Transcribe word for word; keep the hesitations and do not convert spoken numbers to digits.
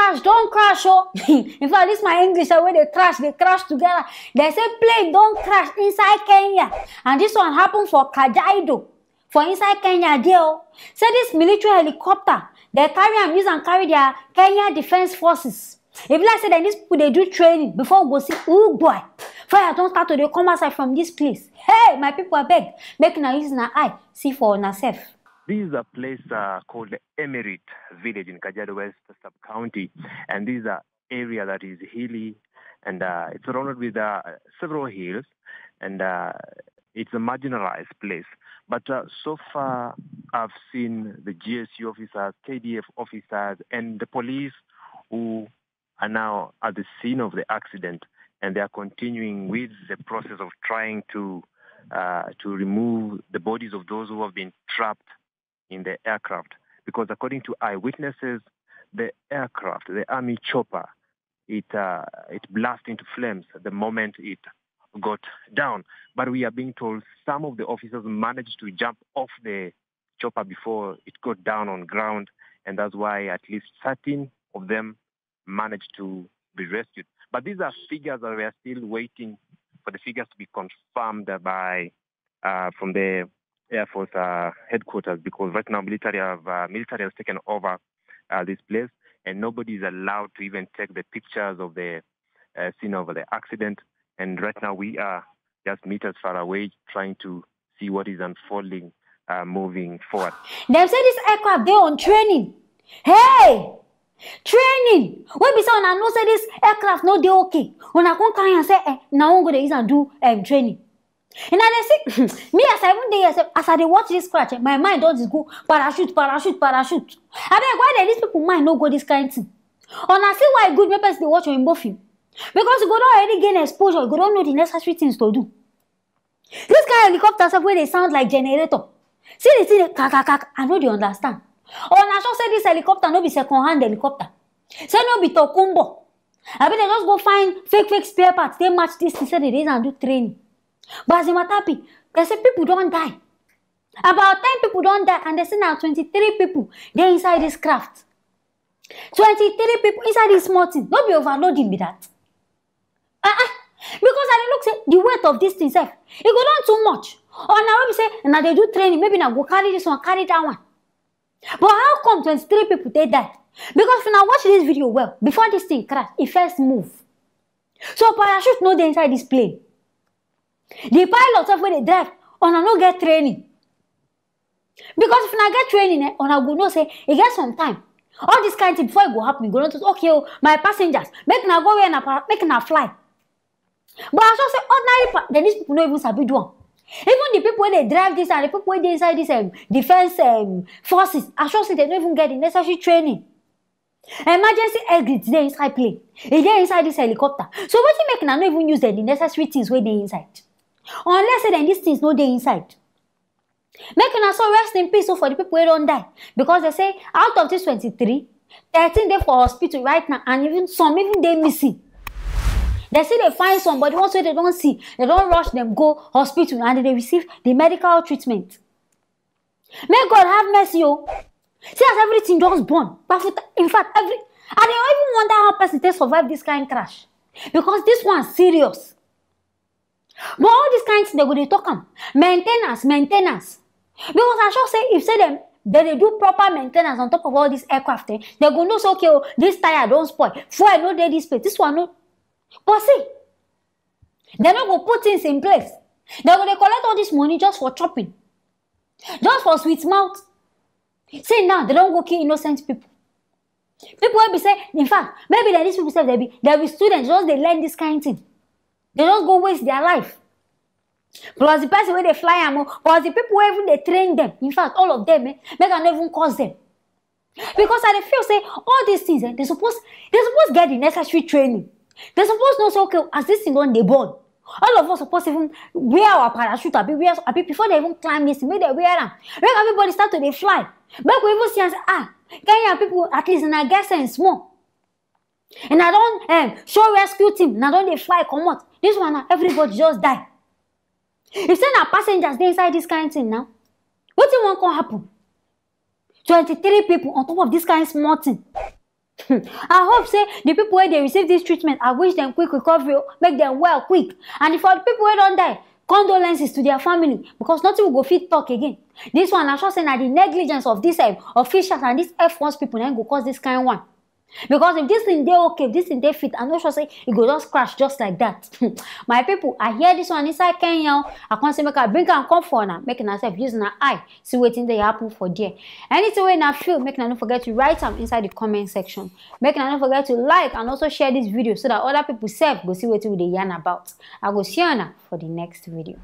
Crash don crash o. In fact, this my English wey dey crash dey crash together. Dem say plane don crash inside Kenya, and this one happen for Kajiado, for inside Kenya there o. Say this military helicopter, dem carry am, use am carry their Kenya Defence Forces. E be like say dem, these people dey do training before we go see, oh boy, fire don start to dey come outside from this place. Hey, my people, abeg, make una use una eye see for una sef. This is a place uh, called Emerit Village in Kajiado West Sub-County, and this is an area that is hilly, and uh, it's surrounded with uh, several hills, and uh, it's a marginalized place. But uh, so far, I've seen the G S U officers, K D F officers, and the police who are now at the scene of the accident, and they are continuing with the process of trying to uh, to remove the bodies of those who have been trapped in the aircraft. Because according to eyewitnesses, the aircraft, the army chopper, it uh, it burst into flames the moment it got down. But we are being told some of the officers managed to jump off the chopper before it got down on ground, and that's why at least thirteen of them managed to be rescued. But these are figures that we are still waiting for the figures to be confirmed by uh, from the Air Force uh, headquarters, because right now military have uh, military has taken over uh, this place, and nobody is allowed to even take the pictures of the uh, scene of the accident. And right now we are just meters far away trying to see what is unfolding uh, moving forward. Dem say this aircraft dey on training. Hey! Training! Wey be say una know say this aircraft no dey okay. Una come carry am say, eh, na wan go dey use am do um, training. And I dey see, me as I even dey here, sef, as I dey watch this crash, eh, my mind don dey go parachute, parachute, parachute. Abeg, why dey this people mind no go this kind thing? Una see why e good make person dey watch oyinbo film? Because you go don already gain exposure, you go don know the necessary things to do. This kind helicopter sef wey dey sound like generator. See the thing dey kakakak, I no dey understand. Una sure say this helicopter no be second hand helicopter? Say no be tokumbo? Abi dem just go find fake fake spare parts take match this thing, say dem dey use am do training? But as the matter be, dem say people don die. About ten people don die, and dem say na twenty-three people dey inside this craft. Twenty-three people inside this small thing. No be overloading be that? Ah ah. Because I dey look say the weight of this thing sef, e go don too much. Or na wey be say una dey do training, maybe una go carry this one, carry that one. But how come twenty-three people take die? Because if una watch this video well, before this thing crash, e first move. So parachute no dey inside this plane. The pilot sef wey dey drive, una no get training. Because if una get training, eh, una go know say e get some time. All this kind thing before e go happen, you go notice, okay, oh, my passengers, make una go where na para-, make una fly. But I sure say ordinary pa-, then these people no even sabi do am. Even the people wey dey drive this and the people wey dey inside this um, defense um, forces, I sure say they no even get the necessary training. Emergency exit dey inside plane. E dey inside this helicopter. So wetin make una no even use the, the necessary things wey dey inside? Unless say then these things no dey inside. Make una so rest in peace o for the people wey don die, because they say out of this twenty-three, thirteen dey for hospital right now, and even some even dey missing. They still dey find somebody, once wey they don see, they don rush them go hospital and they dey receive the medical treatment. May God have mercy o. See as everything just burn. Bafuta, in fact, every, I dey even wonder how person take survive this kind crash, because this one serious. But all this kind thing, they go dey talk am. Maintenance, maintenance. Because I sure say if say them, they dey do proper maintenance on top of all this aircraft, eh, they go know say, okay, oh, this tire don spoil. Fuel no dey this place. This one no. But see, they no go put things in place. They go dey collect all this money just for chopping. Just for sweet mouth. See now, they don go kill innocent people. People wey be say, in fact, maybe like these people sef, they be, they be students, just dey learn this kind thing. They just go waste their life. Plus the person wey dey fly am o, plus the people wey even dey train them. In fact, all of them, eh, make I no even curse them. Because I dey feel say all these things, eh, they suppose, they suppose get the necessary training. They suppose know say, okay, as this thing don dey burn, all of us suppose even wear our parachute, abi wear, abi before they even climb this thing, make they wear am. Make everybody start to dey fly. Make we even see am say, ah, Kenya people, at least una get sense small. And I don um, show rescue team, and I don dey fly comot. This one now, everybody just die. If say na passengers dey inside this kind thing now, wetin wan come happen? Twenty-three people on top of this kind small thing. Hmm. I hope say the people wey dey receive this treatment, I wish them quick recovery o, make them well quick. And for the people wey don die, condolences to their family, because nothing we go fit talk again. This one, I sure say na the negligence of these um, officials and these Air Force people na im go cause this kind one. Because if this thing dey okay, if this thing dey fit, I no sure say e go just crash just like that. My people, I hear this one inside Kenya o. I come say make I bring am come for una, make una sef use una eye see wetin dey happen for there. Anything wey una feel, make una no forget to write am inside the comment section. Make una no forget to like and also share this video so that other people sef go see wetin we dey yarn about. I go see una for the next video.